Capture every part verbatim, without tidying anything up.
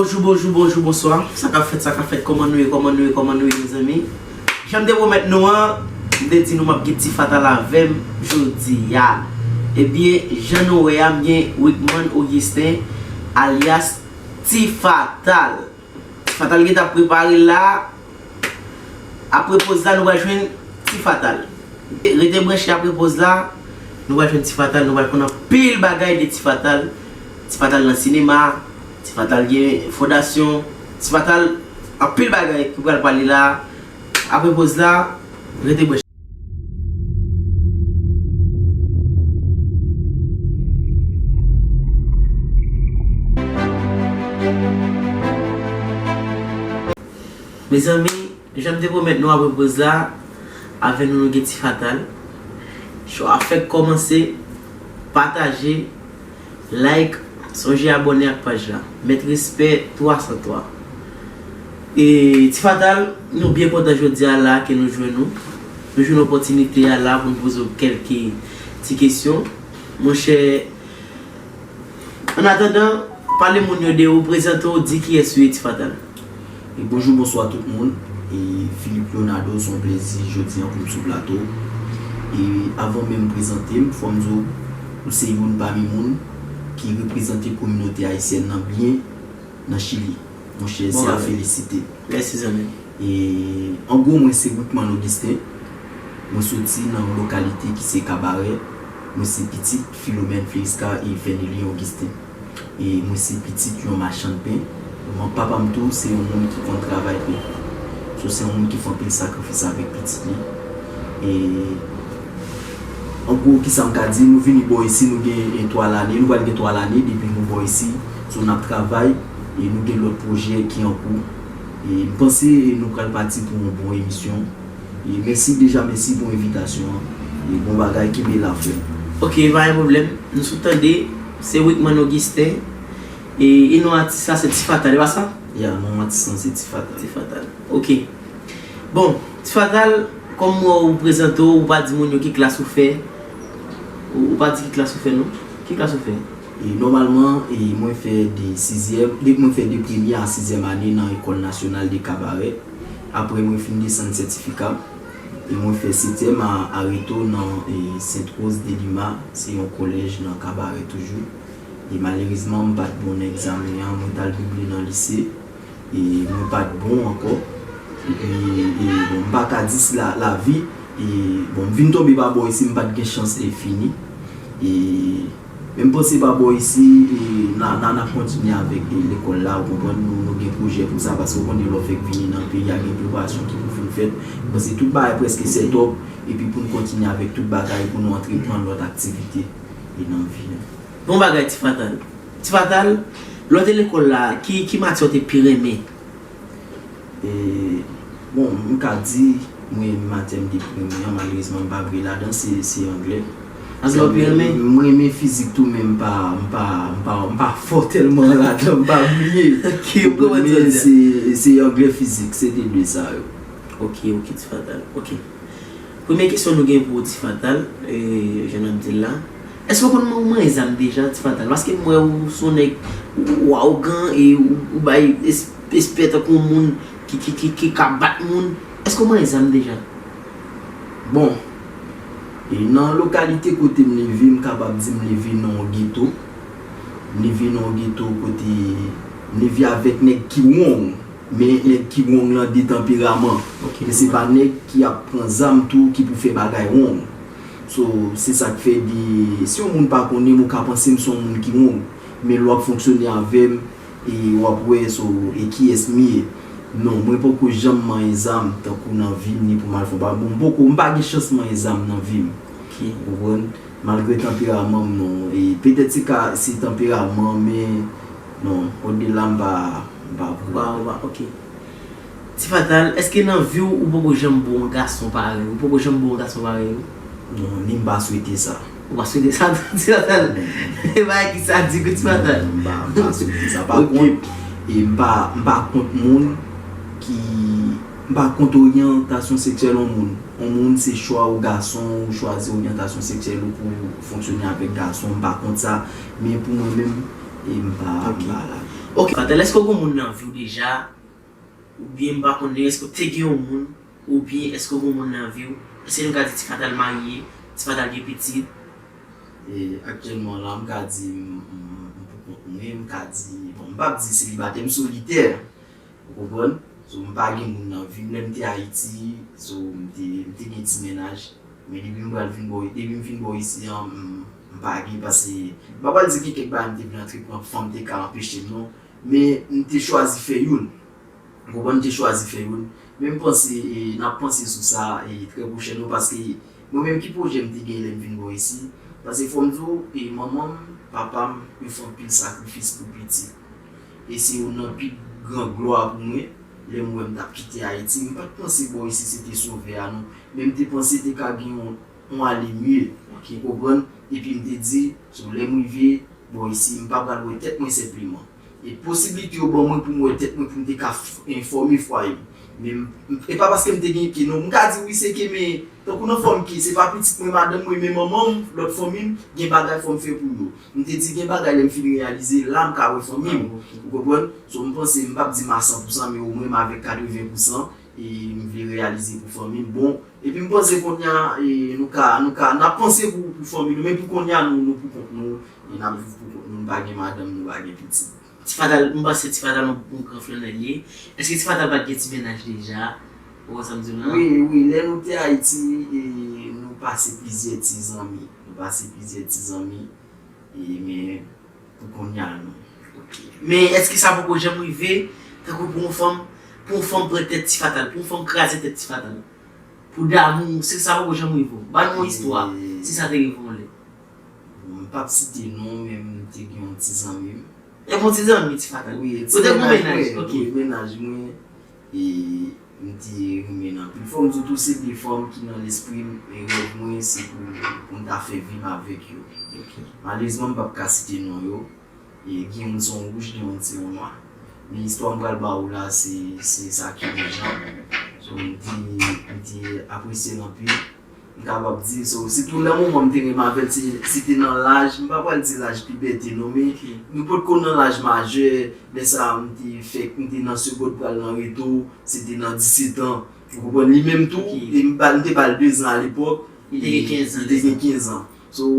Bonjou, bonjou, bonjou, bonswa. Sa k ap fèt, sa k ap fèt, kòman nou ye, kòman nou ye, kòman nou ye, mezanmi? Jan m te pwomèt nou an, m te di nou m ap gen Ti Fatal avè m jodi a. Ebyen, jan nou wè a, m gen Wickman Augustin, alyas Ti Fatal. Ti Fatal gentan ap prepare l la. Apre poz la, nou pral jwenn Ti Fatal. Rete branche apre poz la, nou pral jwenn Ti Fatal, nou pral konn anpil bagay de Ti Fatal. Ti Fatal nan sinema, Ti Fatal gen fondasyon, Ti Fatal anpil bagay ki pral pale la. Apre poz la, rete branche. Mezanmi, jan m te pwomèt nou apre poz la, avè nou nou gen Ti Fatal. Show a fèk kòmanse, pataje, like, sonje abòne ak paj la. Mèt respè twa san twa. E, Ti Fatal, nou byen kontan jodi a la ke nou jwenn ou. Nou jwenn opòtinite a la pou n poze w kèlke ti kesyon. Monchè, annatandan, pale moun yo de ou, prezante w, di kiyès ou ye, Ti Fatal. E bonjou, bonswa tout moun. E Philippe Leonardo, se yon plezi jodi an pou m sou plato. E avan menm m prezante m, fò m di w, ou se youn pami moun ki reprezante kominote ayisyèn nan byen nan Chili. Monchè, se a felisite. Mèsi, zanmi. E, an gwo, mwen se Wickman Augustin. Mwen soti nan yon lokalite ki se Kabarè. Mwen se pitit Philomène Flerisca e Fernelien Augustin. E mwen se pitit yon machann pen. Manman papa m tou se yon moun ki konn travay pen. So, se yon moun ki fè anpil sakrifis avèk pitit li. E, an gwo, kisa m ka di, nou vini bò isi, nou gen, e, twa lane, nou pral gen twa lane depi nou bò isi. So, n ap travay e nou gen lòt pwojè ki an kou. E m panse nou pral pati pou yon bon emisyon. E mèsi deja, mèsi pou envitasyon an. E bon bagay, kenbe la, frè m. Ok, pa gen pwoblèm. Nou sot tande, se Wickman Augustin. E, e non atis la, se Ti Fatal, e pa sa? Ya, non atis lan, se Ti Fatal. Ti Fatal. Ok. Bon, Ti Fatal, kòm ou prezante w, ou pa di moun yo ki klas ou fè. Ou, ou pa di ki klas ou fè, non? Ki klas ou fè? E nòmalman, e mwen fè de sizyèm, de, mwen fè de premye a sizyèm ane nan École Nationale de Cabaret. Apre, mwen fin desann sètifika m. E mwen fè setyèm a, areto nan, e, Sainte Rose de Lima. Se yon kolèj nan Kabarè toujou. E malerezman, m pa t bon nan egzamen an. Mwen t al double nan lise. E mwen pa t bon ankò. Epi, e, bon, m pa ka di si la, lavi, e, bon, m vin tonbe pa bò isi, m pa t gen chans e fini. E, men m panse pa bò isi, e, n a, n a, n a kontinye avèk, e, lekòl la, ou konprann, nou, nou gen pwojè pou sa, paske ou konnen lè w fèk vini nan peyi a, gen preparasyon ki pou fin fèt. M panse tout bagay prèske set up, epi pou n kontinye avèk tout bagay, pou nou antreprann lòt aktivite, e, nan vi a. Bon bagay, Ti Fatal. Ti Fatal, lè w te lekòl la, ki, ki matyè w te pi renmen? E, bon, m ka di, mwen, matyè m te pi renmen an, malerezman, m pa brilyan ladan, se, se anglè. Anglè w pi renmen? M renmen fizik tou, men m pa, m pa, m pa, m pa fò tèlman ladan, m pa brilye. Ok, m konprann sa w di a. Se, se anglè, fizik, se te de sa yo. Ok, ok, Ti Fatal, ok. Premye kesyon nou gen pou ou, Ti Fatal, e, jan n ap di l la. Èske w konn man-, ou manyen zam deja, Ti Fatal? Paske m wè ou se yon nèg, ou, ou awogan e ou, ou bay es-, espè tankou yon moun ki, ki, ki, ki ka bat moun. Èske w manyen zam deja? Bon, e nan lokalite kote m leve, m kapab di m leve nan yon geto. M leve nan yon geto kote m leve avèk nèg ki wong. Men nèg ki wong lan de tanperaman. Ok. Men se pa nèg ki ap pran zam tou ki pou fè bagay wong. So, se sa k fè de, si yon moun pa konnen m, ou ka panse m se yon moun ki wong. Men lè w ap fonksyone avè m, e w ap wè, so, e kiyès m ye. Non, mwen poko janm manyen zam, tankou nan vi m, ni pou m al fè yon bagay. Bon, m poko, m pa gen chans manyen zam nan vi m. Ok. Ou konprann? Malgre tanperaman m, non. E petèt se ka, se tanperaman, men non, odela m pa, m pa vle. Ou pa, ou pa, ok. Ti Fatal, èske nan vi w, ou poko janm bo yon gason parèy ou? Ou poko janm bo yon gason parèy ou? Non, ni m pa swete sa. Ou pa swete sa, Ti Fatal? Non, non. E bagay ki sadik wi, Ti Fatal. Non, m pa, m pa swete sa. Pa kont, e m pa, m pa kont moun ki, m pa kont oryantasyon seksyèl yon moun. Yon moun se chwa ou gason, ou chwazi oryantasyon seksyèl ou pou fonksyone avèk gason, m pa kont sa, men pou mwen menm, e m pa, m pa la. Ok, Fatal, èske w gen moun nan vi w deja? Oubyen m pa konnen, èske w te gen yon moun? Oubyen èske w gen yon moun nan vi w? Èske nou ka di Ti Fatal marye? Ti Fatal gen pitit? E aktyèlman la, m ka di m, m, m pou kont mwen, m ka di, bon, m p ap di selibatè, m solitè. Ou konprann? So, m pa gen moun nan vi m. Lè m te Ayiti, so, m te, m te gen ti mennaj. Men depi m pral vin bò, depi m vin bò isi an, m, m pa gen, paske m pa pral di gen kèk bagay m te vle antreprann, fanm te ka anpeche m, non. Men m te chwazi fè youn. Ou konprann, m te chwazi fè youn. Men m panse, e, n ap panse sou sa, e, trè pwochènman, paske mwen menm ki pwojè m te gen lè m vin bò isi? Paske fò m di w, e, manman m, papa m, yo fè anpil sakrifis pou pitit. E se youn nan pi gran glwa pou mwen, lè m wè m t ap kite Ayiti. M pa t panse bò isi se te sovè a non, men m te panse te ka gen yon, yon ale mye. Ou konprann? Epi m te di, so, lè m rive bò isi, m pa pral wè tèt mwen senpleman. E posiblite yo ban mwen pou m wè tèt mwen pou m te ka f- enfòme fwaye m. Men m- e pa paske m te gen ke non. M ka di wi se ke men tankou nan fòm ke se pa pitit mwen, madanm mwen, men manman m, lòt fanmi m, gen bagay fò m fè pou yo. M te di gen bagay lè m fin reyalize la m ka wè fanmi m. Ou konprann? So m panse m p ap di m a san pou san men omwen m avèk katreven pou san e m vle reyalize pou fanmi m. Bon, epi m panse kounye a e nou ka, nou ka, n ap panse pou, pou fanmi nou, men pou kounye a nou, nou pou kont nou, e n ap viv pou kont nou, nou pa gen madanm, nou pa gen pitit. Ti Fatal, m panse Ti Fatal yon, yon gran flannè li ye. Èske Ti Fatal pa t gen ti mennaj deja? Ou wè sa m di w la? Wi, wi, lè nou te Ayiti, e, nou pase plizyè ti zanmi. Nou pase plizyè ti zanmi, e, men pou kounye a non. Ok. Men èske sa poko janm rive, tankou pou yon fanm, pou yon fanm pran tèt Ti Fatal, pou yon fanm kraze tèt Ti Fatal? Pou damou, se sa poko janm rive w? Ban nou yon istwa, si sa te rive w yon lè. Bon, m p ap site non, men m te gen yon ti zanmi m. E bon ti zanmi, Ti Fatal. Wi, ti mennaj mwen, wi, mennaj mwen. E m te renmen l anpil. Fò m di w tou, se de fanm ki nan lespri m, e rèv mwen, se pou, pou m ta fè vi m avèk yo. Malerezman, m p ap ka site non yo. E gen youn se yon wouj, gen youn se yon nwa. Men istwa m pral ba ou la, se, se sa ki wouj lan. So, m te, m te apresye l anpil. M kapab di, so, sitou nan moman m te renmen avè l, se, se te nan laj, m pa pral di laj pibète non, men nou potko nan laj majè, lè sa a m te fèk, m te nan segond pral nan reto, se te nan disetan. Ou konprann? Li menm tou, e m ba, m te ba l dezan alepòk, li te gen kenz an. So,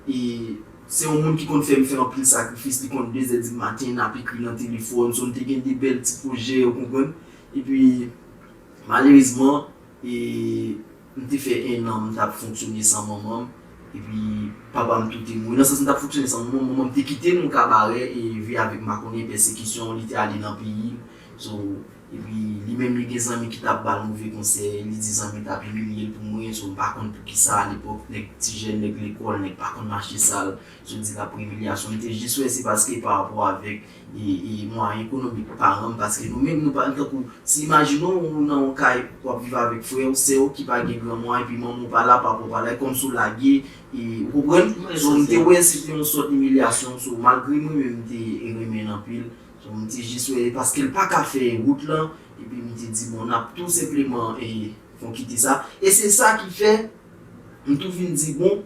e se yon moun ki konn fè m fè anpil sakrifis, li konn de zè di maten, n ap ekri nan telefòn, so m te gen de bèl ti pwojè, ou konprann? Epi, malerezman, e m te fè en an m t ap fonksyone san manman m, epi papa m tou te mouri. Nan sans m t ap fonksyone san manman m, manman m te kite m yon kabarè e viv avèk makonnen, pèsekisyon, li te ale nan peyi l. So, epi li menm li gen zanmi ki t ap ba l move konsèy, li di zanmi t ap imilye l pou mwen, so m pa konn poukisa alepòk nèg ti jèn, nèg lekòl, nèg pa konn mache sal, so di l ap pre imilyasyon. M te jis wè se paske pa rapò avèk e, e mwayen ekonomik paran m, paske nou menm nou pa, tankou, si imajine w ou nan yon kay w ap viv avèk frè w, sè w ki pa gen gran mwayen, epi manman w pa la, papa w pa la, e kòmsi w lage, e, ou konprann? So m te wè se te yon sòt imilyasyon, so malgre mwen menm m te renmen l anpil, so m te jis wè paske l pa ka fè wout lan, epi m te di bon n ap tou senpleman e fon kite sa. E se sa ki fè m tou vin di bon,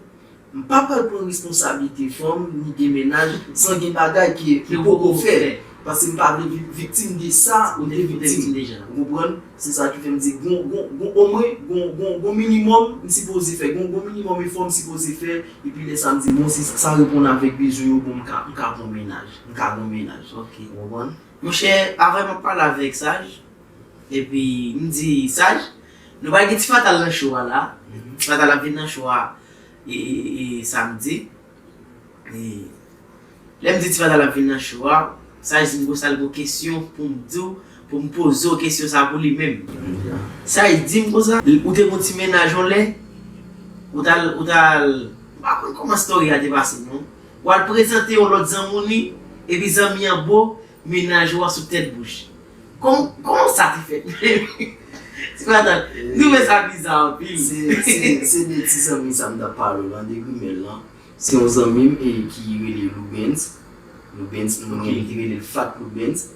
m pa pral pran responsablite fanm ni gen mennaj san gen bagay ke m poko fè. Paske m pa vle vi- viktim de sa m te viktim. Ou konprann? Se sa ki fè m di gon, gon, gon, omwen gon, gon, gon minimòm m sipoze fè, gon, gon minimòm efò m sipoze fè, epi lè sa m di bon si sa reponn avèk bezwen yo, bon m ka, m ka pran mennaj, m ka gon mennaj. Ou konprann? Monchè, avè m ap pale avèk Saj, epi m di Saj, nou pral gen Ti Fatal nan show a la. Ti Fatal ap vin nan show a e, e, e, samdi. E, lè m di Ti Fatal ap vin nan show a, Saj di m konsa l gon kesyon pou m di w, pou m poze w kesyon sa pou li menm. Saj di m konsa, ou te gon ti mennaj yon lè, ou t al, ou t al, m pa konn kòman story a te pase non. Ou al prezante yon lòt zanmi w ni, epi zanmi an bo, mennaj ou a sou tèt bouch. Kòm, kòman sa te fèt menm? Ti Fatal, m twouve sa biza anpil. Se, se, se de ti zanmi sa m t ap pale w lan, de grimèl lan. Se yon zanmi m e ki rele Loubens. Loubens, nou menm ki rele l Fat Loubens.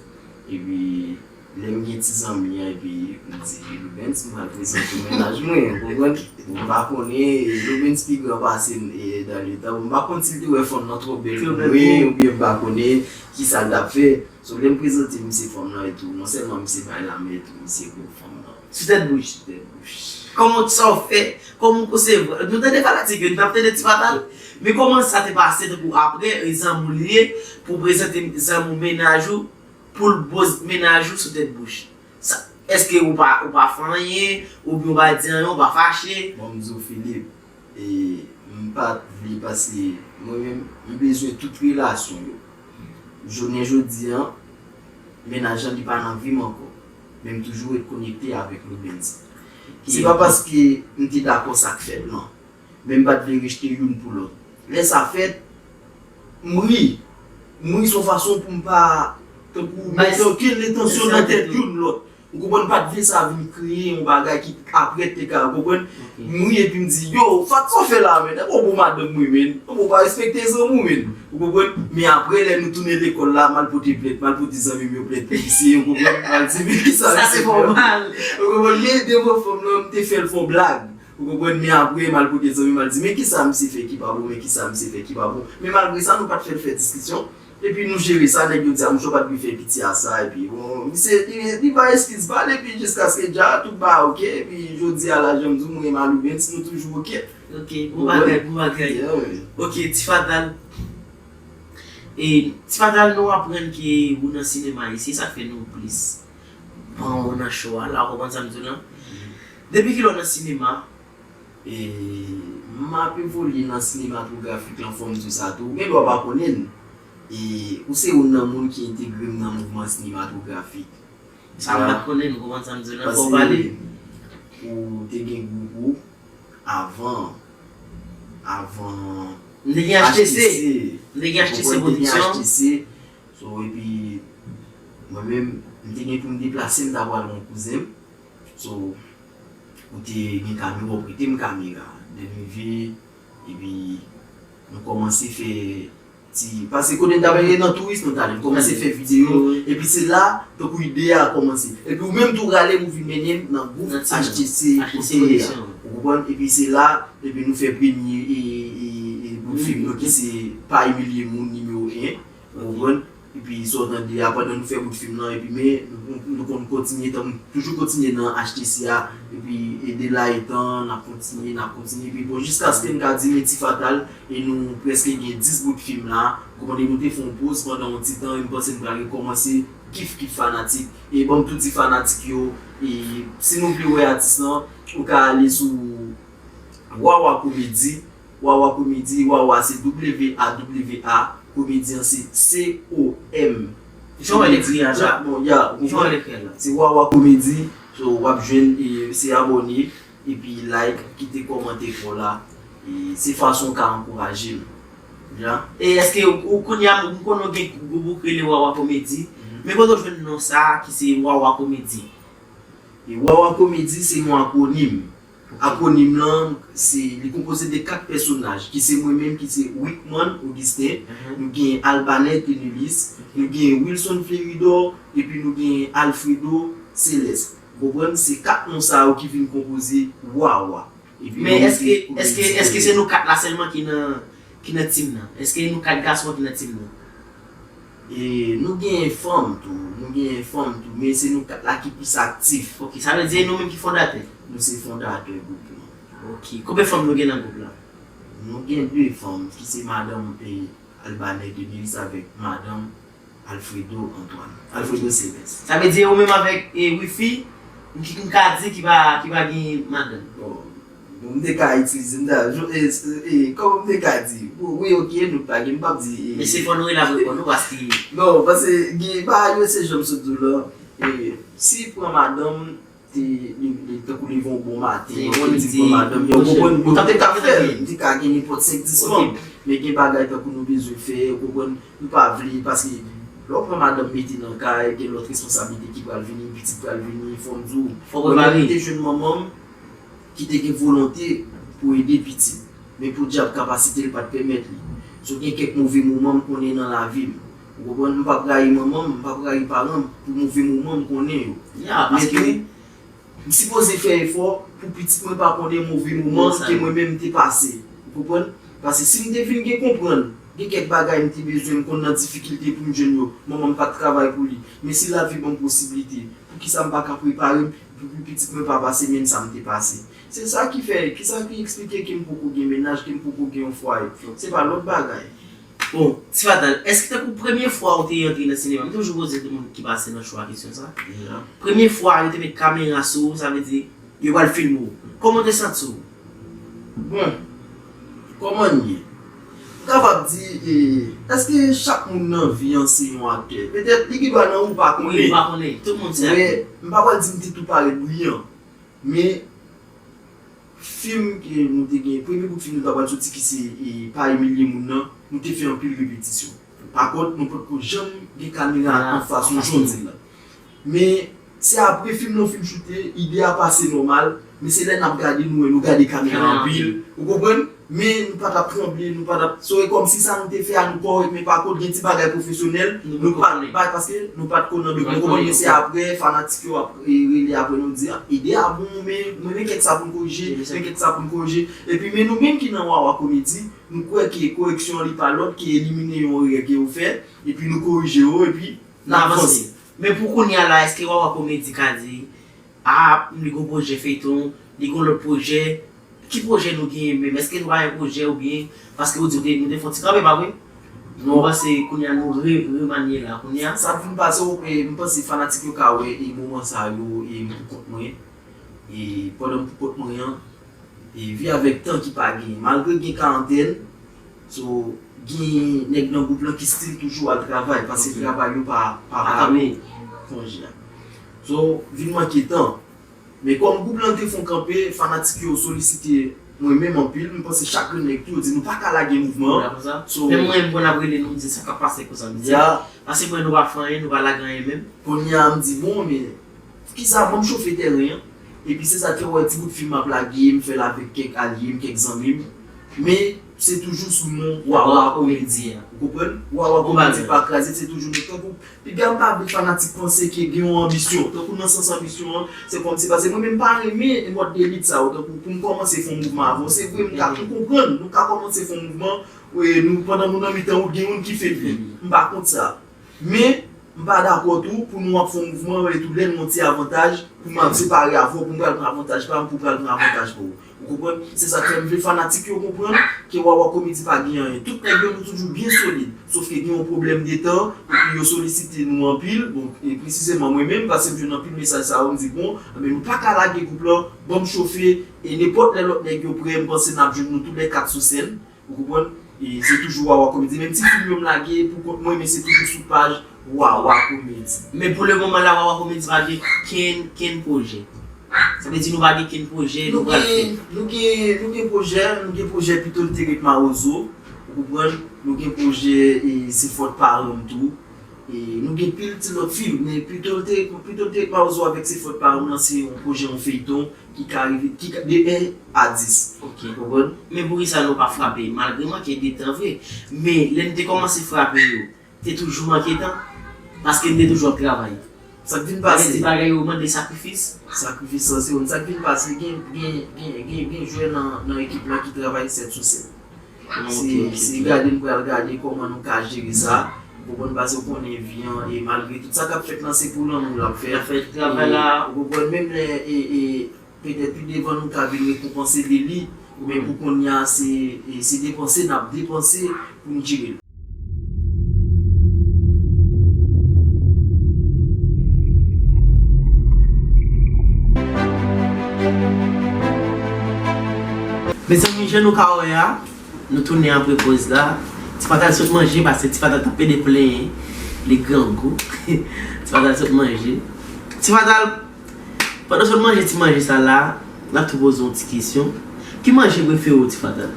Epi, Lè m gen ti zanmi an, epi m di, "Loubens, m pral prezante w mennaj mwen," ou konprann? M pa konnen, Loubens pi gran pase m, e, dan letan. M pa konn si l te wè fanm nan twò bèl pou mwen, oubyen m pa konnen kisa l t ap fè. So, lè m prezante misye fanm nan etou, non sèlman misye bay lamen etou, misye gwo fanm nan. Sou tèt bouch. Sou tèt bouch. Kòman sa w fè? Kòman w konsevwa? Nou tande fanatik yo, n ap tande ti fatal. Men kòman sa te pase tankou apre, e zanmi w li ye, pou w prezante zanmi w mennaj ou, pou l boz mennaj ou sou tèt bouch? Sa, èske ou pa, ou pa fè anyen, oubyen ou pa di anyen, ou pa fache? Bon, m di w, Philippe, e m pa t vle pase, mwen menm, m bezwen tout relasyon yo. Jounen jodi an, mennaj lan li pa nan vi m ankò, men m toujou ret konekte avèk Loubens. Se pa paske m te dakò sa k fèt, non. Men m pa t vle rejte youn pou lòt. Lè sa fèt, m ri. M ri se yon fason pou m pa, tankou, mete okenn entansyon nan tèt youn lòt. Ou konprann, m pa t vle sa vin kreye yon bagay ki apre te ka, ou konprann? M ri epi m di, "Yo, Fat, sa w fè la, men? E bon, bon madanm mwen, men. Bon, pa respekte zanmi w, men." Ou konprann? Men apre, lè nou tounen lekòl la, m al pote plent, m al pote zanmi m yo plent pou misye, ou konprann? M al di, "Men kisa misye fè?" Ou konprann? Men devan fanm nan, m te fè l fè yon blag. Ou konprann? Men apre, m al kote zanmi m, m al di, "Men kisa misye fè ki pa bon, men kisa misye fè ki pa bon." Men malgre sa, nou pa t fè l fè diskisyon. Epi nou jere sa, nèg yo di, "A, mouche pa t dwe fè piti a sa." Epi, bon, misye, li, li bay eskiz pa l, epi jiskaske dja, tout bagay oke. Epi, jodi a la, jan m di w, mwen e Maloubens, nou toujou oke. Ok, bon bagay, bon bagay. Ok, Ti Fatal. E, Ti Fatal, nou aprann ke ou nan sinema isi, sa fè nou plis pran w nan cho a la, ou konprann sa m di w lan? Depi kilè w nan sinema? E, m ap evolye nan sinematografik lan, fò m di w sa tou. Ou gen dwa pa konnen l. E, ou se youn nan moun ki entegre m nan mouvman sinematografik. Sa m pa t konnen, ou konprann sa m di w lan, fò w pale. Ou te gen gwoup ou avan, avan M te gen H T C. M te gen H T C Pwodiksyon. H T C. So, epi, mwen menm, m te gen pou m deplase, m ta pral wè yon kouzen m. So, ou te gen kamera, ou prete m kamera. Lè m rive, epi nou kòmanse fè ti, paske kote n t ap ye nan touris, nou t ale, nou kòmanse fè videyo. Epi se la, tankou ide a kòmanse. Epi ou menm tou rale m, ou vin mennen m nan gwoup H T C Pwodiksyon. Ou konprann? Epi se la, epi nou fè premye, e, e, e bout fim nou ki se Pa Imilye Moun nimewo en. Ou konprann? Epi sa w tande a, pandan nou fè bout fim nan, epi men nou, nou, nou konn kontinye, tan, toujou kontinye nan H T C a, epi e de la etan, n ap kontinye, n ap kontinye, epi bon, jiskaske n ka di men Ti Fatal, e nou prèske gen dis bout fim la, ou konprann, e nou te fè yon poz pandan yon ti tan, e m panse n pral rekòmanse, kif, kif fanatik, e ban m tou di fanatik yo, e si nou vle wè atis lan, ou ka ale sou Wawa Komedi, Wawa Komedi, Wawa se W A W A, Komedi an se C O M. Jan w wè l ekri a la. Bon, ya, ou konprann? Jan w wè l ekri a la. Se Wawa Komedi, so w ap jwenn, e, se abòne, epi like, kite kòmantè pa w la. E se fason w ka ankouraje m. Ya. E èske ou, ou kounye a, m konnen w gen gwoup ou k rele Wawa Komedi, men kote w jwenn non sa a ki se Wawa Komedi? E Wawa Komedi se yon akwonim. Akwonim lan, se, li konpoze de kat pèsonaj, ki se mwen menm, ki se Wickman Augustin, nou gen Albanais Tenelis, nou gen Wilson Fleridor, epi nou gen Alfredo Celeste. Ou konprann? Se kat non sa yo ki vin konpoze Wawa. Men èske, èske, èske se nou kat la sèlman ki nan, ki nan team nan? Èske nou kat gason ki nan team nan? E nou gen fanm tou, nou gen fanm tou, men se nou kat la ki plis aktif. Ok, sa vle di e nou menm ki fondatè? Nou se fondatè gwoup lan. Ok, konbyen fanm nou gen nan gwoup la? Nou gen de fanm, ki se madanm, e, Albanais Denise avèk madanm Alfredo Antoine. Alfredo Sylvestre. Sa vle di ou menm avèk, e, Wifi, m ki, m ka di ki pa, ki pa gen madanm. Bon, bon, m te ka itilize, m ta, e, e, kòman m te ka di? Bon, wi, ok, nou pa gen, m p ap di, e. Men se fò nou rele avèk kò nou, paske. Non, paske gen, ba, yo se jan m sot di w lan, e, si pran madanm, te, li, li, tankou leve yon bon maten, li di pran madanm, ou konprann, ou te ka fè l, li te ka gen nenpòt senk dis fanm. Men gen bagay tankou nou bezwen fè, ou konprann, nou pa vle, paske lè w pran madanm mete nan kay, gen lòt responsablite ki pral vini, pitit pral vini, fò m di w. Fò w prepare. Mwen menm, m te jwenn manman m ki te gen volonte pou ede pitit, men podyab kapasite l pa t pèmèt li. So, gen kèk move moman m konnen nan lavi m. Ou konprann? M p ap rayi manman m, m p ap rayi paran m pou move moman m konnen yo. Ya, men paske tou, m sipoze fè efò pou pitit mwen pa konnen move moman ke mwen menm m te pase. Ou konprann? Paske si m te vin gen konprann, gen kèk bagay m te bezwen, m konn nan difikilte pou m jwenn yo, manman m pa t travay pou li. Men si lavi ban m posiblite, poukisa m pa ka prepare m pou, pou pitit mwen pa pase menm sa m te pase? Se sa ki fè, ki sa ki eksplike ke m poko gen mennaj, ke m poko gen yon fwaye. Se pa lòt bagay. Bon, Ti Fatal, èske tankou premye fwa ou te antre nan sinema, m toujou poze tout moun ki pase nan show a kesyon sa. Premye fwa yo te met kamera sou ou, sa vle di, yo pral filme w. Kòman w te santi w? Bon, kòman n ye? M kapab di, e, èske chak moun nan vi an se yon aktè? Petèt, li gen dwa nan ou pa konnen. Wi, ou pa konnen. Tout moun se aktè. Men, m pa pral di m te tou parèt briyan. Men, fim ke nou te gen, premye bout fim nou ta pral soti ki se, e, Pa Imilye Moun nan, nou te fè anpil repetisyon. Pa kont, nou potko janm gen kamera anfas nou jan w di l la. Men, se apre fim nan fin choute, ide a pase nòmal, men se lè n ap gade nou wè nou gade kamera anpil, ou konprann? Men nou pa t ap tranble, nou pa t ap, so e kòmsi sa nou te fè a nou kòrèk, men pa kont gen ti bagay pwofesyonèl, nou pa t bay paske nou pa t konn nan dòt, nou konprann, men se apre fanatik yo ap, e, rele apre nou di, "Ah, ide a bon, men, men, men kèk sa pou n korije, men kèk sa pou n korije." Epi men nou menm ki nan Wawa Komedi, nou kwè ke koreksyon an li pa lòt ke elimine yon erè ke yo fè, epi nou korije yo, epi n avanse. Men pou kounye a la, èske Wawa Komedi ka di, a, li gon pwojè feyton, li gon lòt pwojè, ki pwojè nou genyen menm? Èske nou pa gen pwojè oubyen, paske ou di nou te, nou te fè yon ti kanpe, pa vre? Non. Mwen panse kounye a nou re, remanye la kounye a. Sa k vin pase, e, m panse fanatik yo ka wè, e, moman sa yo, e, m pou kont mwen. E pandan m pou kont mwen an, e vi avèk tan ki pa genyen. Malgre gen karantèn, so, gen nèg nan gwoup lan ki still toujou al travay, paske travay yo pa, pa pare konje a. So, vin manke tan. Men kòm gwoup lan te fè yon kanpe, fanatik yo solisite mwen menm anpil, m panse chak grenn nèg tou, yo di nou pa ka lage mouvman an. So, menm mwen, m konn ap rele nou, m di sa k ap pase konsa, m di, paske mwen, nou pa fè anyen, nou pa lage anyen menm. Kounye a, m di, bon, men kisa, ban m chofe tèren an. Epi se sa k fè w wè ti bout fim m ap lage, m fè l avèk kèk alye m, kèk zanmi m. Men, se toujou sou non Wawa Komedi a. Ou konprann? Wawa Komedi pa kraze, se toujou nou tankou. Piga m pa vle fanatik panse ke gen yon anbisyon. Tankou nan sans anbisyon an, se kòmsi, paske mwen menm m pa renmen mòd de lit sa yo. Tankou pou m kòmanse fè yon mouvman avè w. Se vre, m ka, m konprann, nou ka kòmanse fè yon mouvman, e, nou, pandan nou nan mitan wout, gen youn ki feble. M pa kont sa. Men, m pa dakò tou pou nou ap fè yon mouvman, e tou lè n yon ti avantaj, pou m ap separe avè w, pou m pral pran avantaj pa m, pou w pral pran avantaj pa w. Ou konprann? Se sa k fè m vle fanatik yo konprann ke Wawa Komedi pa gen anyen. Tout nèg yo, nou toujou byen solid. Sòf ke gen yon pwoblèm de tan, epi yo solisite nou anpil. Bon, e presizeman mwen menm, paske m jwenn anpil mesaj sa yo, m di, bon, enben nou pa ka lage gwoup lan, ban m chofe, e nenpòt lè lòt nèg yo prè, m panse n ap jwenn nou tou lè kat sou sèn. Ou konprann? E se toujou Wawa Komedi. Menm ti fim yo m lage pou kont mwen, men se toujou sou paj Wawa Komedi. Men pou le moman la, Wawa Komedi pa gen kenn, kenn pwojè. Sa vle di nou pa gen kenn pwojè nou pral fè. Nou gen, nou gen, nou gen pwojè, nou gen pwojè Pito l te ret Mawozo. Ou konprann? Nou gen pwojè, e, Se fòt paran m tou. E nou gen pil ti lòt fim, men Pito l te, Pito l te ret Mawozo avèk Se fòt paran m lan, se yon pwojè, yon feyton ki ka rive, ki ka, de en a dis. Ok. Konprann? Men poukisa nou pa frape, malgre manke de tan vre, men lè n te kòmanse frape yo, te toujou manke tan, paske n te toujou ap travay. Sa k vin pase? Sa vle di bagay yo mande sakrifis? Sakrifis lan se youn. Sa k vin pase, gen, gen, gen, gen, gen jwè nan, nan ekip lan ki travay sèt sou sèt. Se, se gade n pral gade kòman nou ka jere sa. Ou konprann, paske w konnen vi an, e malgre tout sa k ap fèt lan, se pou lanmou l ap fèt. L ap fèt, travay la. Ou konprann, menm lè, e, e, petèt pi devan nou ka vin rekonpanse de li, men pou kounye a, se, e, se depanse n ap depanse pou n jere l. Mezanmi, jan nou ka wè a, nou tounen apre poz la. Ti Fatal sot manje, paske Ti Fatal t ap pede plenyen, li grangou. Ti Fatal sot manje. Ti Fatal, pandan w sot manje ti manje sa la, n ap tou poze w yon ti kesyon. Ki manje prefere w, Ti Fatal?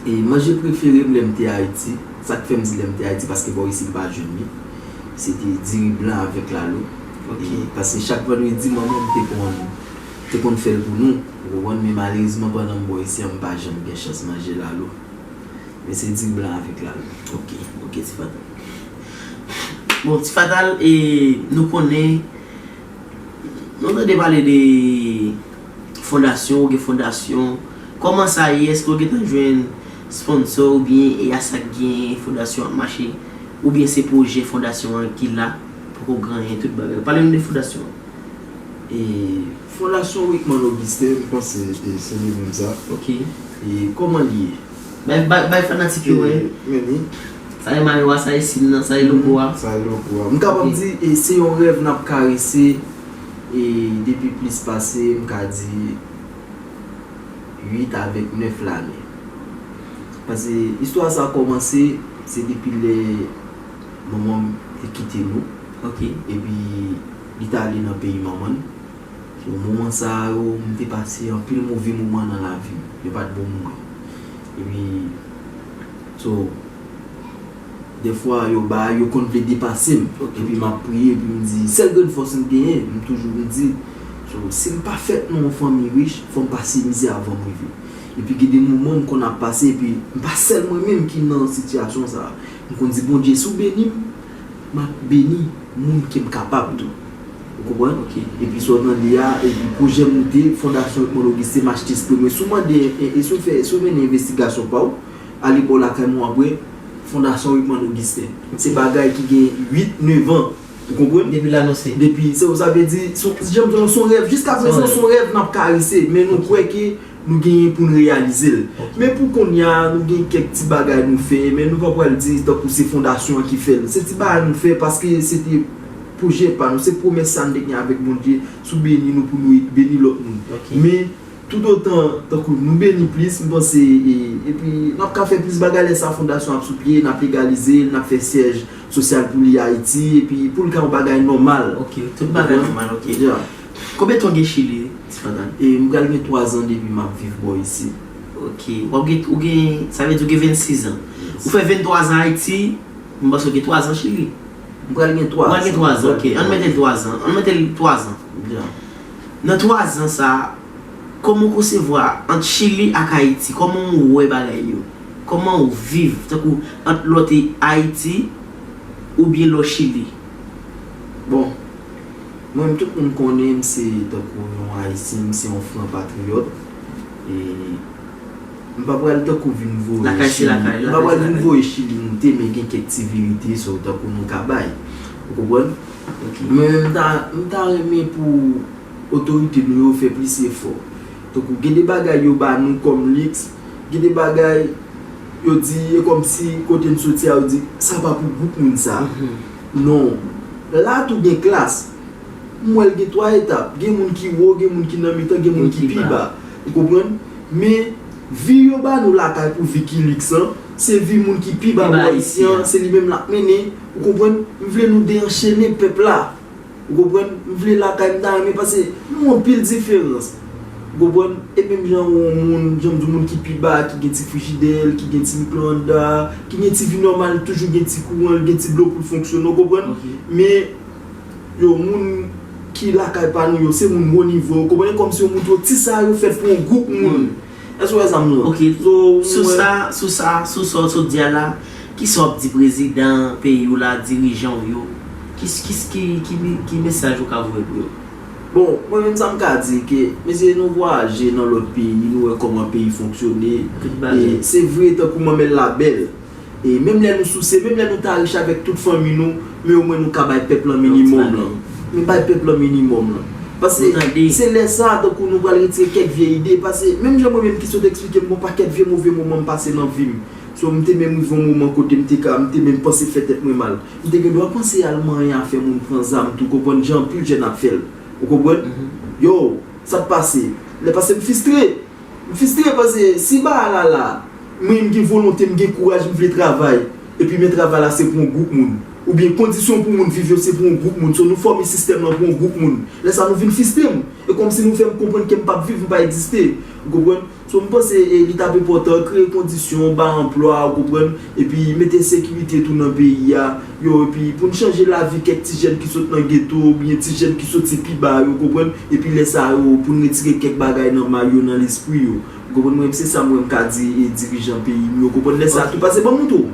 E manje prefere m lè m te Ayiti, sa k fè m di lè m te Ayiti, paske bò isi m pa jwenn li, se te diri blan avèk lalo. Ok. E, paske chak vandredi, manman m te konn, te konn fè l pou nou, ou konprann, men malerezman, pandan m bò isi a, m pa janm gen chans manje lalo. Men se diri blan avèk lalo. Ok, ok, Ti Fatal. Bon, Ti Fatal, e, nou konnen, nou tande pale de fondasyon, ou gen fondasyon. Kòman sa ye? Èske w gentan jwenn sponsò oubyen e a sa k gen fondasyon ap mache? Oubyen se pwojè fondasyon an ki la, poko gen anyen, tout bagay? Pale nou de fondasyon an. E Fondasyon Wickman Augustin, m panse e se li menm sa. Ok. E kòman li ye? Bay, bay, bay fanatik yo wè. Men ni. Sa e mayo a, sa e sim nan, sa e logo a. Sa e logo a. M kapab di e se yon rèv n ap karese e depi plis pase, m ka di, uit avèk nèf lane. Paske istwa sa kòmanse, se depi lè manman m te kite nou. Ok. Epi li t ale nan peyi manman l. So, moman sa yo, m te pase anpil move moman nan lavi m. Yo pa t bon moman. Epi, so, dèfwa, yo ba, yo konn vle depase m. Epi m ap priye, epi m di, sèl grenn fòs m genyen, m toujou m di, so, si m pa fèt nan yon fanmi rich, fò m pase mizè avan m rive. Epi gen de moman m konn ap pase, epi m pa sèl mwen menm ki nan sitiyasyon sa. M konn di, Bondye, si w beni m, m ap beni moun ke m kapab tou. Ou konprann? Ok. Epi sa w tande a, epi pwojè m moute, Fondasyon Wickman Augustin, m achte espre mwen. Si w mande, e, e si w fè, si w mennen envestigasyon pa w, ale bò lakay mwen, w ap wè Fondasyon Wickman Augustin. Se bagay ki gen uit, nèf an. Ou konprann? Depi l anonse. Depi, se sa vle di, se, jan m di w, se yon rèv. Jiska prezan, se yon rèv n ap karese, men nou kwè ke nou genyen pou n reyalize l. Men pou kounye a, nou gen kèk ti bagay nou fè, men nou pa pral di tankou se fondasyon an ki fè l. Se ti bagay nou fè paske se te pwojè pa nou, se pwomès sa n te gen avèk Bondye, si w beni nou pou nou beni lòt moun. Ok. Men toutotan, tankou nou beni plis, m panse, e, epi n ap ka fè plis bagay lè sa fondasyon ap sou pye, n ap legalize l, n ap fè syèj sosyal pou li Ayiti, epi pou l ka yon bagay nòmal. Ok, tout bagay nòmal, ok. Yeah. Konbyen tan w gen Chili, Ti Fatal? E m pral gen twa zan depi m ap viv bò isit. Ok. W ap gen, ou gen, sa vle di w gen vennsis an. Ou fè venntwa zan Ayiti, m panse w gen twa zan Chili. M pral gen twa Ou pral gen twa zan, ok. Ann mete l twa zan. Ann mete l twa zan. Yeah. Nan twa zan sa, kòman w konsevwa ant Chili ak Ayiti? Kòman w wè bagay yo? Kòman w viv, tankou ant lè w te Ayiti oubyen lè w Chili? Bon, mwen menm tout moun konnen m se tankou yon Ayisyen, m se yon fran patriyòt. E m pa pral tankou vin voye Lakay se Chili. Lakay, M pa lakay pral se vin Lakay. Voye Chili moute, men gen kèk ti verite so tankou nou ka bay. Ou konprann? Ok. Men m ta, m ta renmen pou otorite nou yo fè plis efò. Tankou gen de bagay yo ba nou kòm liks, gen de bagay yo di e kòmsi kote n soti a yo di sa pa pou gwoup moun sa. Non. La tou gen klas. M wè l gen twa etap. Gen moun ki wo, gen moun ki nan mitan, gen moun ki pi ba. Ou konprann? Men vi yo ba nou lakay pou vi ki liks lan, se vi moun ki pi ba bò isi an, se li menm l ap mennen. Ou konprann? M vle nou deanchene pèp la. Ou konprann? M vle lakay m ta renmen pase nou anpil diferans. Ou konprann? E menm jan yon moun, jan m di w, moun ki pi ba, ki gen ti frijidè l, ki gen ti mikroonda, ki gen ti vi nòmal, toujou gen ti kouran, gen ti dlo pou l fonksyone, ou konprann? Men yo, moun ki lakay pa nou yo, se moun wo nivo, ou konprann? E kòmsi yo montre w ti sa yo fèt pou yon gwoup moun. Èske w wè sa m di w? Ok. Sou sa, sou sa, sou sa w sot di a la, kisa w ap di prezidan peyi w la, dirijan w yo? Ki, ki, ki, ki, ki mesaj ou ka voye pou yo? Bon, mwen menm sa m ka di ke, mesye, nou vwayaje nan lòt peyi, nou wè kòman peyi fonksyone. E se vre, tankou manmèl la bèl. E menm lè nou souse, menm lè nou ta rich avèk tout fanmi nou, men omwen nou ka bay pèp lan minimòm lan. Nou bay pèp lan minimòm lan. Paske se lè sa, tankou nou pral retire kèk vye ide. Paske menm jan mwen menm ki sot eksplike m, gon pakèt vye move moman m pase nan vi m. So, m te menm rive yon moman kote m te ka, m te menm panse fè tèt mwen mal. M te gen dwa panse al manyen afè moun pran zam tou, konprann jan anpil jèn ap fè l. Ou konprann? Yo, sa t pase. Lè pase m fistre. M fistre paske si bagay la la, mwen m gen volonte, m gen kouraj, m vle travay, epi men travay la se pou yon gwoup moun. Oubyen kondisyon pou moun viv yo se pou yon gwoup moun. So nou fòme sistèm lan pou yon gwoup moun. Lè sa nou vin fistre m. E kòmsi nou fè m konprann ke m p ap viv, m pa egziste. Ou konprann? So m panse e, li t ap enpòtan kreye kondisyon, ba anplwa, ou konprann, epi mete sekirite tou nan peyi a, yo, epi pou n chanje lavi kèk ti jèn ki sot nan geto, oubyen ti jèn ki soti pi ba yo, ou konprann, epi lè sa yo, pou n retire kèk bagay nan may yo, nan lespri yo. Ou konprann, mwen, se sa mwen m ka di e dirijan peyi m yo, ou konprann, lè sa tou, paske ban m montre w.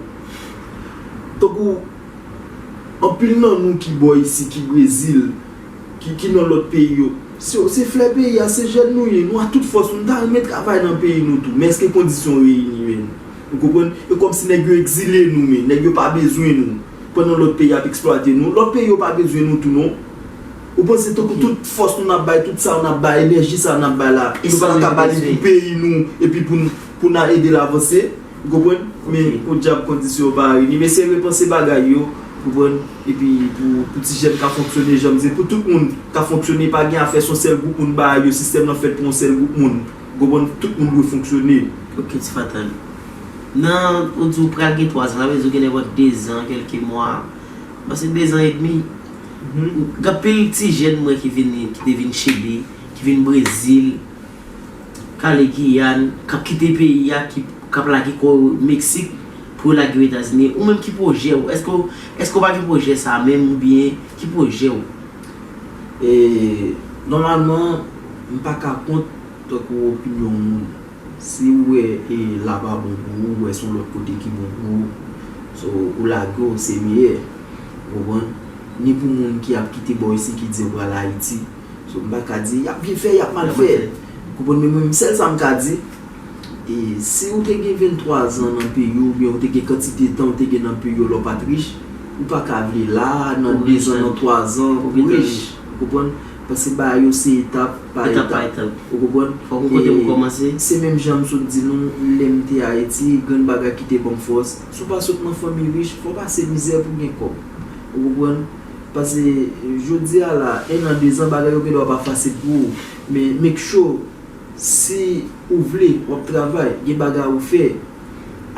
Tankou, Anpil nan nou ki bò isi, ki Brezil, ki, ki nan lòt peyi yo, se, se flè peyi a, se jèn nou ye, nou a tout fòs nou, nou ta renmen travay nan peyi nou tou, men èske kondisyon reyini, men? Ou konprann? E kòmsi nèg yo egzile nou, men nèg yo pa bezwen nou. Pandan lòt peyi ap eksplwate nou, lòt peyi yo pa bezwen nou tou non. Ou panse tankou tout fòs nou n ap bay, tout sa n ap bay, enèji sa n ap bay la, nou pa ta ka ba li pou peyi nou, epi pou n, pou n a ede l avanse? Ou konprann? Men podyab kondisyon yo pa reyini. Men se repanse bagay yo, ou konprann? Epi pou, pou ti jèn ka fonksyone jan m di, pou tout moun ka fonksyone, pa gen afè se yon sèl gwoup moun bagay yo, sistèm nan fèt pou yon sèl gwoup moun. Ou konprann? Tout moun dwe fonksyone. Ok, Ti Fatal. Nan, ou di ou pral gen twa zan, sa vle di ou gen nenpòt de zan, kèlke mwa. Paske de zan edmi. Gen anpil ti jèn mwen ki vin, ki te vin Chili, ki vin Brezil, k ale Giyàn, k ap kite peyi a, ki, k ap lage kò yo Meksik pou yo lage yo Etazini. Ou menm ki pwojè w? Èske w, èske w pa gen pwojè sa menm oubyen ki pwojè w? E, nòmalman, m pa ka kont tankou opinyon moun. Si w wè e la pa bon pou ou, w wè se yon lòt kote ki bon pou ou, so, ou lage w, se meyè. Ou konprann? Ni pou moun ki ap kite bò isi ki di yo pral Ayiti. So, m pa ka di y ap byen fè, y ap mal fè. Ou konprann? Men mwen, sèl sa m ka di, e si w te gen venntwa zan nan peyi w, oubyen w te gen kantite tan w te gen nan peyi w lè w pa t rich, ou pa ka vle la, nan de zan, nan twa zan, pou w rich. Ou konprann? Paske bagay yo se etap pa etap. Ou konprann? Fòk yon kote pou kòmanse. Se menm jan m sot di nou, lè m te Ayiti, grenn bagay ki te ban m fòs, si w pa sot nan fanmi rich, fò w pase mizè pou gen kòb. Ou konprann? Paske jodi a la, en an, de zan, bagay yo gendwa pa fasil pou ou. Men make sure, si ou vle, w ap travay, gen bagay ou fè,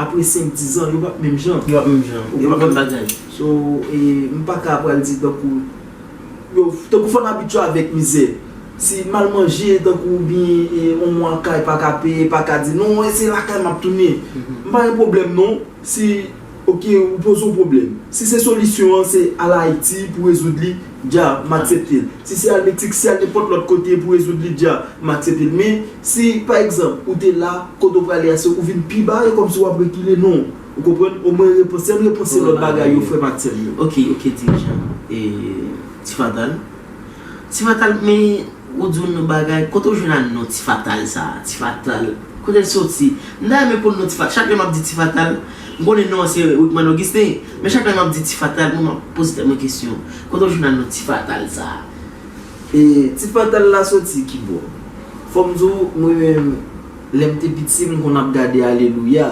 apre senk, diz an, yo p ap menm jan. Yo p ap menm jan. Yo p ap menm bagay. So, e, m pa ka pral di tankou, yo, tankou fò n abitye avèk mizè. Si mal manje, tankou oubyen, e, yon mwa kay pa ka peye, pa ka di, "Non, e se lakay m ap tounen." M pa gen pwoblèm, non. Si, ok, ou poze yon pwoblèm. Si se solisyon an, se al Ayiti pou rezoud li, dja, m aksepte l. Si se al Meksik, si al nenpòt lòt kote pou rezoud li, dja, m aksepte l. Men, si, pa egzanp, ou te la, kote w prale a, se ou vin pi ba, e kòmsi w ap rekile, non. Ou konprann? Omwen repanse, ann repanse lòt bagay yo, frè m ak sè m yo. Ok, ok, dirijan. E, Ti Fatal. Ti Fatal, men, ou di w nan bagay, kote w jwenn a non Ti Fatal sa a? Ti Fatal. Kote l soti? M ta renmen konn non Ti Fatal. Chak lè m ap di Ti Fatal, m konnen non an se Wickman Augustin, men chak lè m ap di Ti Fatal, mwen m ap poze tèt mwen kesyon. Kote w jwenn a non Ti Fatal sa a? E, Ti Fatal la soti ki bò? Fò m di w, mwen menm, lè m te piti, m konn ap gade Alelouya.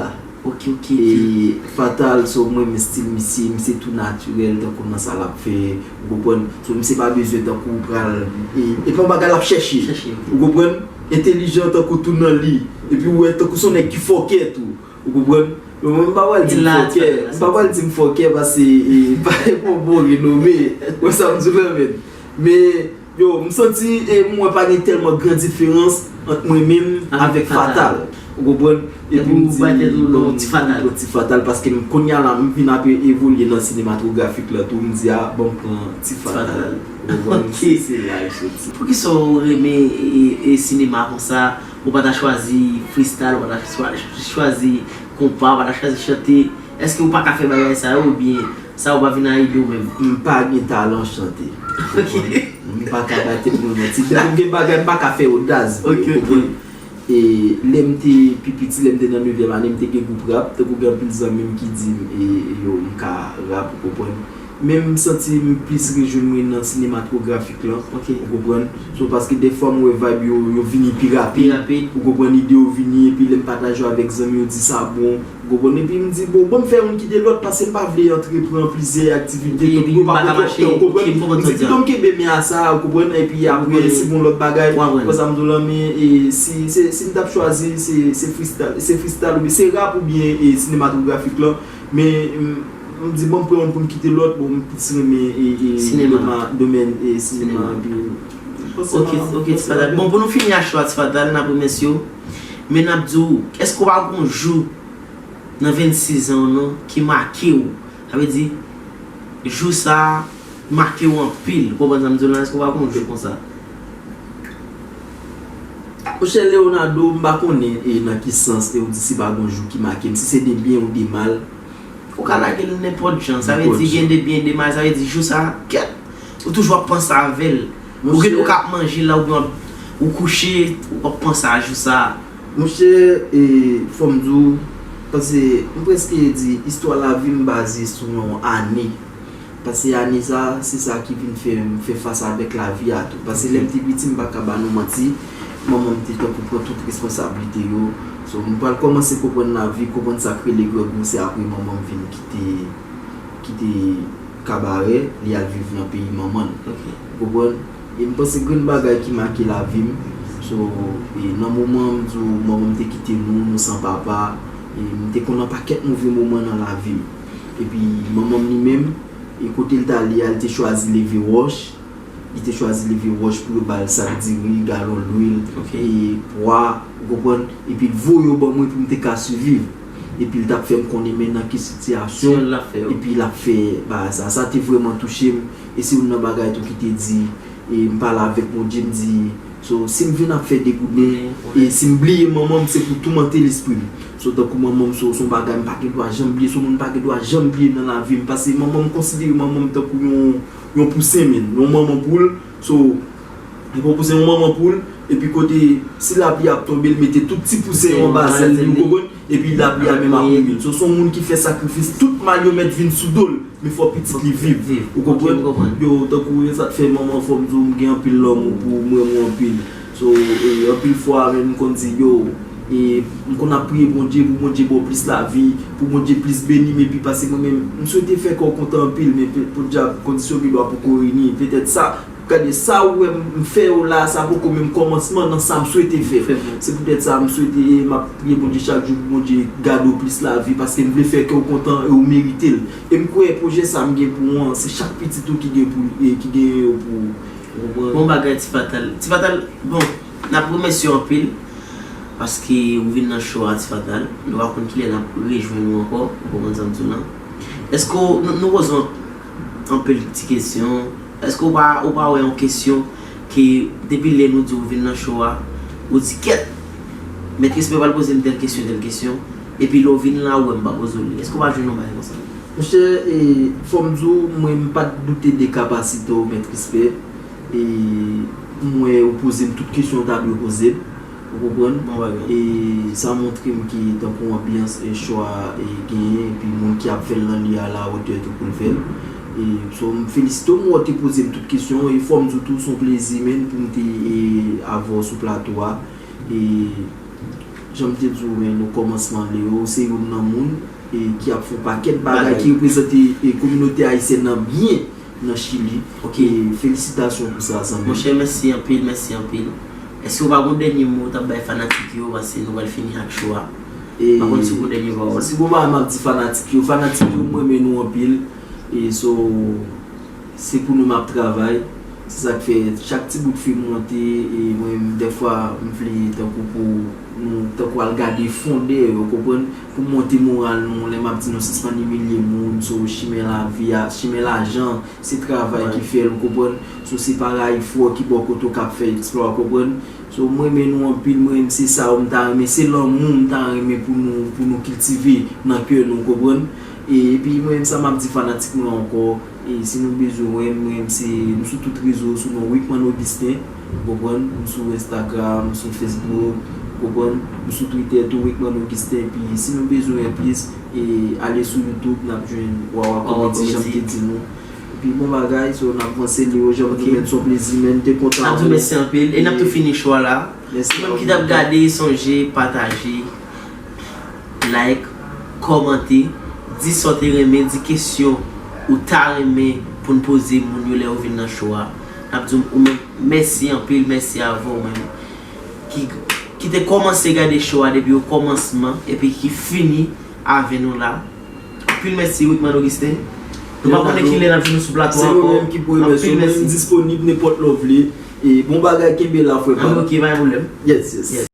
Ok, ok, ok. E Fatal, so mwen renmen stil misye, misye tou natirèl, tankou nan sa l ap fè, ou konprann? So misye pa bezwen tankou pral, e, e pa yon bagay l ap chèche. Chèche, ok. Ou konprann? Entèlijan tankou tou nan li. Epi ou wè tankou se yon nèg ki fòkè tou. Ou konprann? Mwen, m pa pral di m fòkè. M pa pral di m fòkè paske, e, pa yon bon renome. Wè sa m di w la, men. Men, yo, m santi, e, m wè pa gen tèlman gran diferans ant mwen menm avèk Fatal. Ou konprann? Epi m di, bon, m pran Ti Fatal paske m, kounye a la, m vin ap evolye nan sinematografik la tou, m di, a, bon, m pran Ti Fatal. Ou konprann? Se, se la l soti. Poukisa w renmen, e, e, sinema konsa? Ou pa ta chwazi freestyle, ou pa ta chwa-, chwazi konpa, ou pa ta chwazi chante. Èske ou pa ka fè bagay sa yo oubyen sa yo pa vin a ide w menm? M pa gen talan chante. Ok. M pa ka bay tèt mwen manti. Depi m gen bagay, m pa ka fè yo daz vre, ou konprann? E lè m te pi piti, lè m te nan nevyèm ane, m te gen gwoup rap, tankou gen anpil zanmi m ki di m, e, yo, m ka rap, ou konprann? Men m santi m plis rejwenn mwen nan sinematografik lan. Ok. Ou konprann? So, paske dèfwa m wè vibe yo, yo vini pi rapid. Pi rapid. Ou konprann? Ide yo vini, epi lè m pataje yo avèk zanmi yo, di sa bon. Ou konprann? Epi m di, bon, ban m fè youn kite lòt, paske m pa vle antreprann plizyè aktivite, tankou yo pa konn lòt tan, ou konprann? M di, pito m kenbe men a sa, ou konprann? Epi apre, si gon lòt bagay, konsa m di w lan, men, e, si, se, si m t ap chwazi, se, se freestyle, se freestyle, oubyen se rap, oubyen, e, sinematografik lan. Men, m, m di, bon, m pran youn pou m kite lòt, bon, m plis renmen, e, e, sinema, domèn, e, sinema, epi, ok, ok, Ti Fatal. Bon, pou nou fini ak show a, Ti Fatal, n ap remèsye w. Men n ap di w, èske w pa gon jou nan vennsis zan w non ki make w? Sa vle di, jou sa a make w anpil. Ou konprann sa m di w lan? Èske w pa gon jou konsa? Monchè Leonardo, m pa konnen, e, nan ki sans, e, ou di si pa gon jou ki make m, si se de byen ou de mal. Ou ka lage l nenpòt jan. Sa vle di gen de byen, de mal, sa vle di jou sa, kèt, ou toujou ap panse avè l. Ou gen, ou ka ap manje la, oubyen w ap, ou kouche, w ap panse a jou sa. Monchè, e, fò m di w, paske m prèske di istwa lavi m baze sou yon ane. Paske ane sa, se sa ki vin fè m fè fas avèk lavi a tou. Paske lè m te piti, m pa ka ba nou manti, manman m te tankou pran tout responsablite yo. So, m pral kòmanse konprann lavi, konprann sa k rele grangou, se apre manman m vin kite, kite Kabarè, li al viv nan peyi manman l. Ou konprann? E m panse grenn bagay ki make lavi m. So, e nan moman m di w, manman m te kite nou, nou san papa. E m te konn nan pakèt move moman nan lavi m. Epi manman m li menm, e kote l t ale a, li te chwazi leve wòch. Li te chwazi leve wòch pou yo ba l sak diri, galon lwil, e pwa, ou konprann? Epi l voye yo ban mwen pou m te ka siviv. Epi l t ap fè m konnen men nan ki sitiyasyon. Epi l ap fè bagay sa. Sa te vrèman touche m. E se youn nan bagay tou ki te di, e m pale avèk Bondye, m di, so, si m vin ap fè degouden, e si m bliye manman m, se pou toumante lespri m. So, tankou manman m, so, se yon bagay m pa gen dwa janm bliye, se yon moun m pa gen dwa janm bliye nan lavi m. Paske manman m konsidere manman m tankou yon, yon pousen, menn, yon manman poul. So, li pran pou se yon manman poul, epi kote, si lapli ap tonbe, li mete tout ti pousen yo anba zèl li, ou konprann? Epi lapli a menm ap mouye l. So, se yon moun ki fè sakrifis, tout mal yo mèt vin sou do l, men fò pitit li viv. Ou konprann? Yo, tankou e sa k fè manman fò m di w, m gen anpil lanmou pou ou, m renmen w anpil. So, e, anpil fwa, menm m konn di, yo, e, m konn ap priye Bondye pou Bondye ba w plis lavi, pou Bondye plis beni m, epi paske mwen menm, m swete fè kè w kontan anpil, men pe-, podyab, kondisyon gen dwa poko reyini. Petèt sa, gade, sa ou wè m fè yo la, sa poko menm kòmansman nan sa m swete fè. Se poutèt sa, m swete, e, m ap priye Bondye chak jou pou Bondye gade w plis lavi, paske m vle fè kè w kontan e ou merite l. E m kwè pwojè sa m gen pou ou an, se chak pitit ou ki gen pou, e, ki gen yo pou ou. Ou konprann? Bon bagay, Ti Fatal. Ti Fatal, bon, n ap remèsye w anpil, paske ou vin nan show a, Ti Fatal. Nou pa konn kilè n ap rejwenn ou ankò, ou konprann sa m di w lan. Èske w, nou, nou poze w anpil ti kesyon, èske w pa, ou pa wè yon kesyon ke depi lè nou di w vin nan show a, ou di, "Kèt, Mèt Respè pral poze m tèl kesyon, tèl kesyon," epi lè w vin la, ou wè m pa poze w li. Èske w pa jwenn yon bagay konsa? Monchè, e, fò m di w, mwen, m pa t doute de kapasite w, Mèt Respè. E, m wè ou poze m tout kesyon w ta dwe poze m. Ou konprann? E sa montre m ke tankou anbyans e show a, e, genyen, epi moun ki ap fè l nan li a la wotè tou pou l fè l. E, so, m felisite w, m wè w te poze m tout kesyon, e fò m di w tou, se yon plezi, menn, pou m te, e, avè w sou plato a. E, jan m te di w, menn, o kòmansman, Leo, se youn nan moun, e, ki ap fè yon pakèt bagay ki reprezante, e, kominote ayisyèn nan byen nan Chili. E felisitasyon pou sa, zanmi. Monchè, mèsi anpil, mèsi anpil. Èske w pa gon dènye mo w t ap bay fanatik yo, paske nou pral fini ak show a? E, pa konn si w gon dènye pawòl. Si gon bagay m ap di fanatik yo, fanatik yo, m renmen nou anpil. E so, se pou nou m ap travay. Se sa k fè chak ti bout fim monte, e mwen menm, dèfwa, m vle tankou pou nou, tankou al gade fondè, ou konprann? Pou monte moral nou, lè m ap di nou sispann imilye moun, so, chimen lavi a, chimen lajan, se travay ki fè l, ou konprann? So, se pa rayi fò ki bò kote w k ap fè eksplwa, ou konprann? So, m renmen nou anpil, mwen menm, se sa m ta renmen, se lanmou m ta renmen pou nou, pou nou kiltive nan kè nou, ou konprann? E, epi, mwen menm, sa m ap di fanatik mwen ankò, e, si nou bezwen wè m, mwen menm, se, m sou tout rezo, sou non Wickman Augustin, ou konprann? M sou Instagram, m sou Facebook, ou konprann? M sou Twitter tou, Wickman Augustin, epi si nou bezwen wè plis, e, ale sou YouTube, n ap jwenn Wawa Comedy, jan m te di nou. Epi bon bagay, so n ap vanse, Leo, jan m di w, menn, se yon plezi, menn, m te kontan avè w. N ap di w mèsi anpil, e n ap tou fini show a la. Ou menm ki t ap gade, sonje pataje, like, kòmante, di sa w te renmen, di kesyon ou ta renmen pou n poze moun yo lè yo vin nan show a. N ap di w, ou menm, mèsi anpil, mèsi avè w menm ki, ki te kòmanse gade show a depi okòmansman epi ki fini avè nou la. Anpil mèsi, Wickman Augustin. Nou pa konnen kilè n ap jwenn nou sou plato ankò. Se nou menm ki pou remèsye w. Mwen, m disponib nenpòt lè w vle. E bon bagay, kenbe la, frè pa m. Ok, pa gen pwoblèm. Yes, yes.